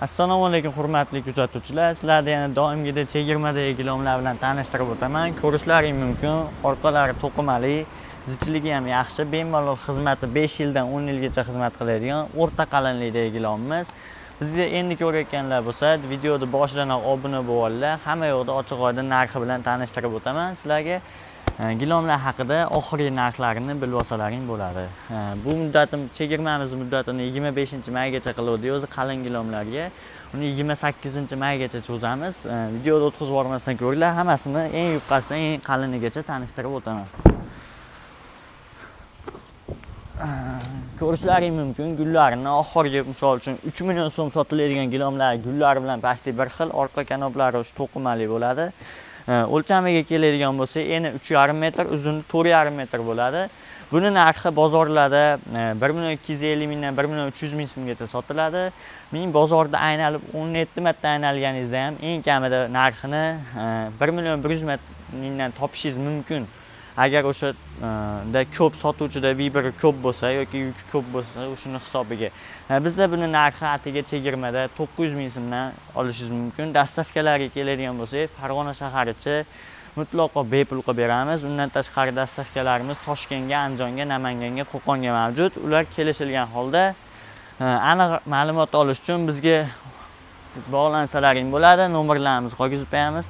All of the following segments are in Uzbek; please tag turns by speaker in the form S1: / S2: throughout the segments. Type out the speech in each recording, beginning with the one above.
S1: Assalomu alaykum hurmatli kuzatuvchilar. Sizlarni yana doimgidek chegirmadagi gilamlar bilan tanishtirib o'taman. Ko'rishlaring mumkin. Orqalari to'qimali, zichligi ham yaxshi, bemalol xizmati 5 yildan 10 yilgacha xizmat qiladigan o'rta qalinlikdagi gilamimiz. Bizga endi ko'rayotganlar bo'lsa, videoni boshidanoq obuna bo'linglar. Hamma yoqda ochiq-oydin narxi bilan tanishtirib o'taman sizlarga. Gilamlar haqida oxirgi narxlarini bilib olsalaring bo'ladi. Bu muddatim chegirmamiz muddatini 25-maygacha qiluvdik o'zi qalin gilamlarga. Uni 28-maygacha cho'zamiz. Videoda o'tkazib yubormasdan ko'ringlar, hammasini eng yupqasidan eng qalinigacha tanishtirib o'taman. Ko'rishlaring mumkin gullarini oxirgi misol uchun 3 million so'm sotiladigan gilamlar gullari bilan почти bir xil, orqa kanoplari shu to'qimali bo'ladi. O'lchamiga keladigan bo'lsak, eni 3,5 metr, uzuni 4,5 metr bo'ladi. Buni narxi bozorlarda 1 million 250 mingdan 1 million 300 ming so'mgacha sotiladi. Ming bozorda aynalib 17 marta aynalganingizda ham eng kamida narxini 1 million 100 mingdan topishingiz mumkin. Agar o'sha ko'p sotuvchida vibri ko'p bo'lsa yoki yuki ko'p bo'lsa, o'shuni hisobiga. Bizda buni narxi atiga chegirmada 900 ming so'mdan olishingiz mumkin. Dastavkalarga keladigan bo'lsak, Farg'ona shaharicha mutlaqo bepul qilib beramiz. Undan tashqari dastavkalarimiz Toshkentga, Andijonga, Namanganga, Qo'qonga mavjud. Ular kelishilgan holda aniq ma'lumot olish uchun bizga bog'lansalaring bo'ladi. Nomerlarimizni qolgizib qo'yamiz.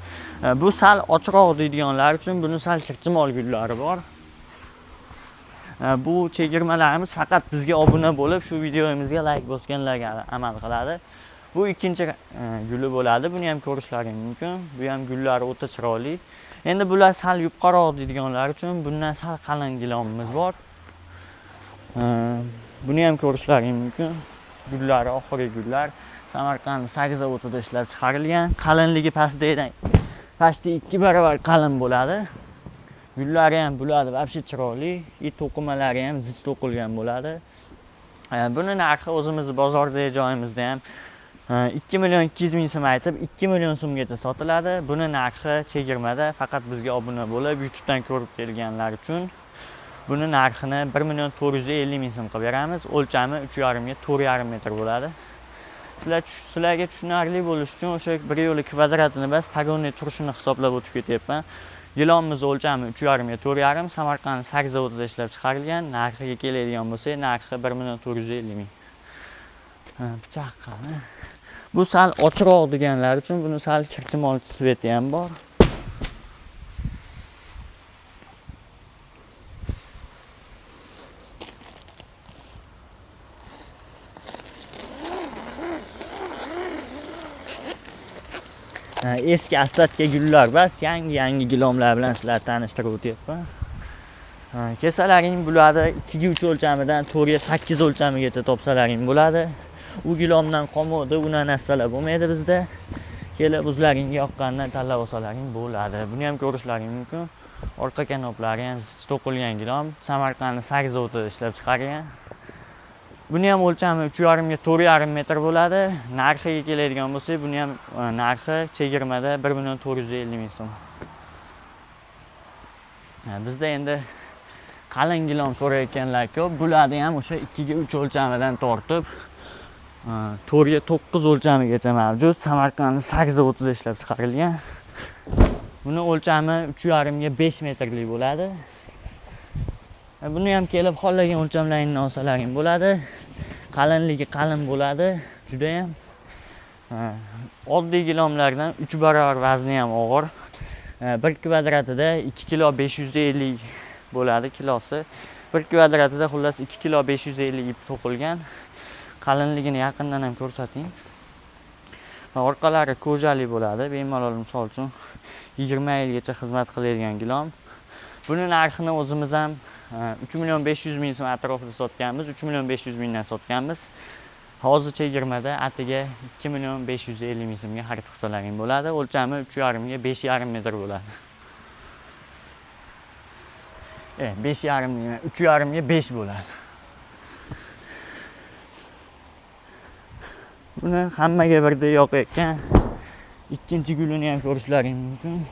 S1: Bu sal ochiqroq deydiganlar uchun buni sal kirchimol gullari bor. Bu chegirmalarimiz faqat bizga obuna bo'lib, shu videomizga like bosganlarga amal qiladi. Bu ikkinchi guli bo'ladi. Buni ham ko'rishlaring mumkin. Bu ham gullari o'ta chiroyli. Endi bular sal yupqaroq deydiganlar uchun bundan sal qalin gilomimiz bor. Buni ham ko'rishlaring mumkin. Gullari oxirgi gullar. Samarqand Sak zavodida ishlab chiqarilgan. Qalinligi pastdagidan почти 2 barobar qalin bo'ladi. Gullari ham bo'ladi, вообще chiroyli. И to'qimalari ham zich to'qilgan bo'ladi. Buni narxi o'zimizni bozordagi joyimizda ham 2 million 200 ming so'm aytib, 2 million so'mgacha sotiladi. Buni narxi chegirmada faqat bizga obuna bo'lib, YouTube'dan ko'rib kelganlar uchun buni narxini 1 million 450 ming so'm qilib beramiz. O'lchami 3,5 ga 4,5 metr bo'ladi. Sizlarga tushunarli bo'lish uchun o'sha bir yo'li kvadratini bas pogonni turishini hisoblab o'tib ketyapman. Gilomimiz o'lchami 3,5 ga 4,5, Samarqand Sak zavodida ishlab chiqarilgan. Narxiga keladigan bo'lsak, narxi 1 million 450 ming. Pichoq qani? Bu sal ochiqroq deganlar uchun buni sal kirchimol sveti ham bor. Eski astatga gullar bas, yangi-yangi gilomlar bilan sizlarni tanishtirib o'tyapman. Kesalaring bo'ladi, 2 ga 3 o'lchamidan 4 ga 8 o'lchamigacha topsalaring bo'ladi. U gilomdan qolmadi, una narsalar bo'lmaydi bizda. Kelib o'zlaringga yoqqanidan tanlab olsalaring bo'ladi. Buni ham ko'rishlaring mumkin. Orqa kanoplari ham zich to'qilgan gilom, Samarqand Sak zavodida ishlab chiqargan. Buni ham o'lchami 3,5 ga 4,5 metr bo'ladi. Narxiga keladigan bo'lsak, buni ham narxi chegirmada 1 million 450 ming so'm. Bizda endi qalin gilom so'rayotganlar ko'p. Bularni ham o'sha 2 ga 3 o'lchamidan tortib, 4 ga 9 o'lchamigacha mavjud. Samarqand Sak zavodida ishlab chiqarilgan. Buni o'lchami 3,5 ga 5 metrlik bo'ladi. Buni ham kelib xohlagan o'lchamlaringni olsalaring bo'ladi. Qalinligi qalin bo'ladi, juda ham. Oddiy gilomlardan 3 barobar vazni ham og'ir. 1 kvadratida 2 kilo 550 bo'ladi kilosi. 1 kvadratida xullas 2 kilo 550 ip to'qilgan. Qalinligini yaqindan ham ko'rsating. Va orqalari ko'jali bo'ladi. Bemalol misol uchun 20 yilgacha xizmat qiladigan gilom. Buni narxini o'zimiz ham 3 million 500 ming so'm atrofida sotganmiz, 3 million 500 mingdan sotganmiz. Hozir chegirmada atiga 2 million 550 ming so'mga xarid qilsalaring bo'ladi. O'lchami 3,5 ga 5,5 metr bo'ladi. 5,5 deyman, 3,5 ga 5 bo'ladi. Buni hammaga birdek yoqayotgan ikkinchi gulini ham ko'rishlaring mumkin.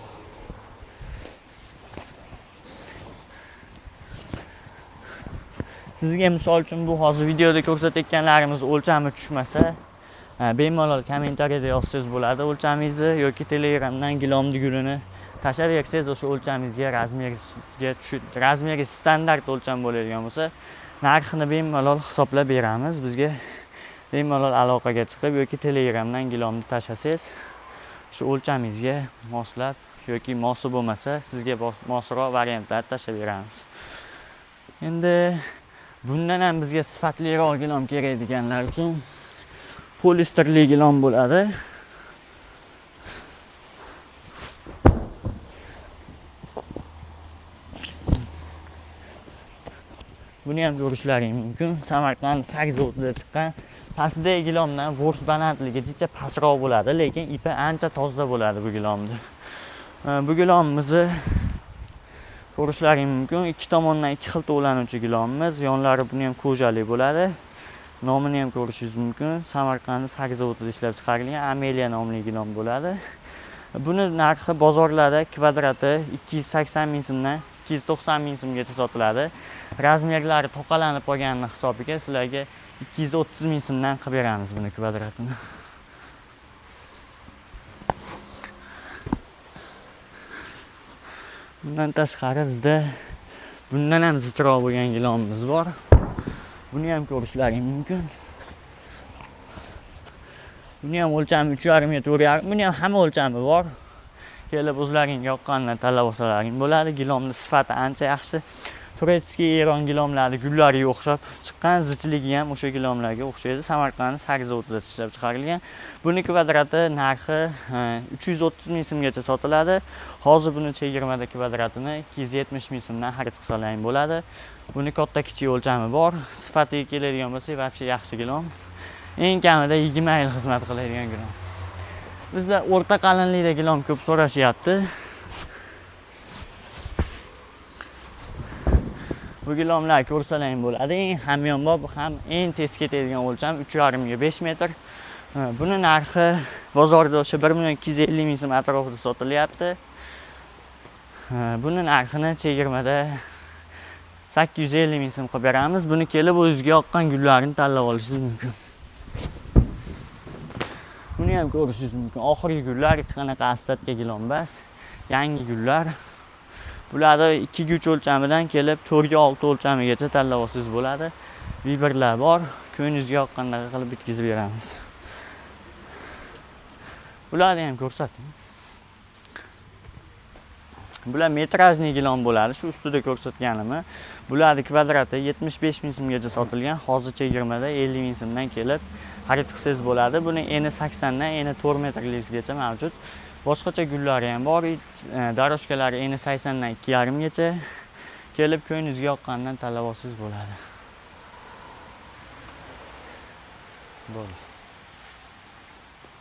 S1: Sizga misol uchun bu hozir videoda ko'rsatayotganlarimiz o'lchami tushmasa, Bemalol kommentariyada yozsangiz bo'ladi o'lchamingizni yoki Telegramdan gilomni gulini tashlab bersangiz o'sha o'lchamingizga razmeringizga tushib, razmeri standart o'lcham bo'ladigan bo'lsa, narxini bemalol hisoblab beramiz. Bizga bemalol aloqaga chiqib yoki Telegramdan gilomni tashlasangiz, shu o'lchamingizga moslab yoki mosi bo'lmasa sizga mosroq variantlar tashlab beramiz. Endi bundan ham bizga sifatliroq gilom kerak deganlar uchun poliesterli gilom bo'ladi. Buni ham ko'rishlaring mumkin. Samarqand Sakzotda chiqqan pastdagi gilomdan vors balandligi jicha pastroq bo'ladi, lekin ipi ancha toza bo'ladi bu gilomni. Bu gilomimizni ko'rishlaring mumkin. Ikki tomondan ikki xil to'lanuvchi gilomimiz, yonlari buni ham kojali bo'ladi. Nomini ham ko'rishingiz mumkin. Samarqand Sakzotda ishlab chiqarilgan Amelia nomli gilom bo'ladi. Buni narxi bozorlarda kvadrati 280 ming so'mdan 290 ming so'mgacha sotiladi. Razmerlari to'qalanib qolganini hisobiga sizlarga 230 ming so'mdan qilib beramiz buni kvadratini. Bundan tashqari bizda bundan ham zichroq bo'lgan gilomimiz bor. Buni ham ko'rishlaring mumkin. Buni ham o'lchami uch yarim ga to'rt yarim, buni ham hamma o'lchami bor. Kelib o'zlaringga yoqqanidan tanlab olsalaring bo'ladi. Gilomning sifati ancha yaxshi. Turetskiy Eron gilomlari gullariga o'xshab chiqqan, zichligi ham o'sha gilomlarga o'xshaydi. Samarqand Sakzotda ishlab chiqarilgan. Buni kvadrati narxi 330 ming so'mgacha sotiladi. Hozir buni chegirmada kvadratini 270 ming so'mdan xarid qilsalaring bo'ladi. Buni katta kichik o'lchami bor. Sifatiga keladigan bo'lsak, вообще yaxshi gilom. Eng kamida 20 yil xizmat qiladigan gilom. Bizda o'rta qalinlikda gilom ko'p so'rashyapti. Bu gilomlar ko'rsalang bo'ladi. Eng hamyonbop ham eng tez ketadigan o'lcham uch yarimga 5 metr. Buni narxi bozorda o'sha bir million ikki yuz ellik ming so'm atrofida sotilyapti. Buni narxini chegirmada sakkiz yuz ellik ming so'm qilib beramiz. Buni kelib o'zingizga yoqqan gullarni tanlab olishingiz mumkin. Buni ham ko'rishingiz mumkin. Oxirgi gullar hech qanaqa ostatka gilom emas. Yangi gullar. Bularni ikkiga uch o'lchamidan kelib to'rtga olti o'lchamigacha tanlab olsangiz bo'ladi. Vibrlar bor. Ko'nglingizni yoqqandaqa qilib bitkazib beramiz. Bularni ham ko'rsating. Bular metrajli gilom bo'ladi. Shu ustida ko'rsatganimni. Bularning kvadrati 75 ming so'mgacha sotilgan. Hozir chegirmada 50 ming so'mdan kelib xarid qilsangiz bo'ladi. Buni eni 80dan eni 4 metrligigacha mavjud. Boshqacha gullari ham bor. Daroshkalari eni 80dan ikki yarimgacha. Kelib ko'nglingizni yoqqanidan tanlab olsangiz bo'ladi. Bo'ldi.